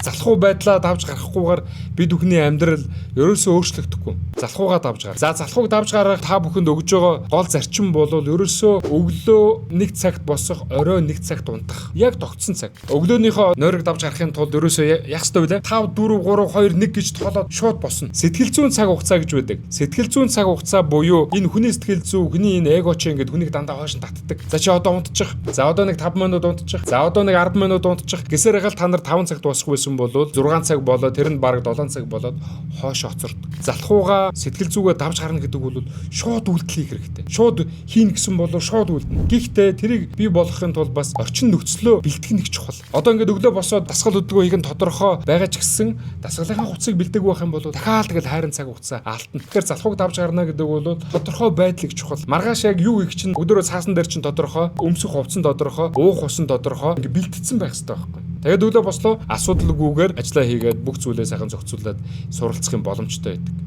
Залхуу байдлаа давж гарахгүйгээр бид бүхний амьдрал ерөөсөө өөрчлөгдөхгүй. Залхуугаа давж гар. За, залхууг давж гарах та бүхэнд өгж байгаа гол зарчим бол ерөөсөө өглөө нэг цагт босох, орой нэг цагт унтах. Яг тогтсон цаг. Өглөөнийхөө нойрог давж гарахын тулд ерөөсөө яах ёстой вэ? 5 4 3 2 1 гэж тоолоод шууд босно. Сэтгэл зүйн цаг хугацаа гэж байдаг. Сэтгэл зүйн цаг хугацаа буюу энэ хүний сэтгэл зүй, хүний энэ эго чи ингээд хүнийг дандаа хойш нь татдаг. За, чи одоо унтчих. За, одоо нэг 5 минут унтчих. За, одоо нэг 10 минут унтчих. Гэсээр хал та нар 5 цагт босох байсан бол 6 цаг болоод, тэр нь бараг 7 цаг болоод хойш хоцордог. Залхуугаа, сэтгэл зүгээ давж гарна гэдэг бол шууд үйлдэл хийх хэрэгтэй. Шууд хийнэ гэсэн бол шууд үйлдэнэ. Гэхдээ тэрийг бий болгохын тулд бас орчин нөхцлөө бэлтгэх нэг чухал. Одоо ингээд өглөө босоод дасгал хөдөлгөөн хийх нь тодорхой байгаа ч гэсэн дасгалынхаа хувцсыг бэлдээгүй байх юм бол дахиад тэгэл хайрын цаг хугацаа алтна. Тэгэхээр залхууг давж гарна гэдэг бол тодорхой байдлыг чухал. Маргааш яг юу хийх чинь өдөрөө цаасан дээр чинь тодорхой, өмсөх хувцсан тодорхой, уух усан тодорхой, ингээд бэлтгэсэн байх хэрэгтэй байхгүй. Тэгээд өглөө бослоо, асуудалгүйгээр ажиллаа хийгээд, бүх зүйлээ сайхан зохицуулаад суралцах юм боломжтой байдаг.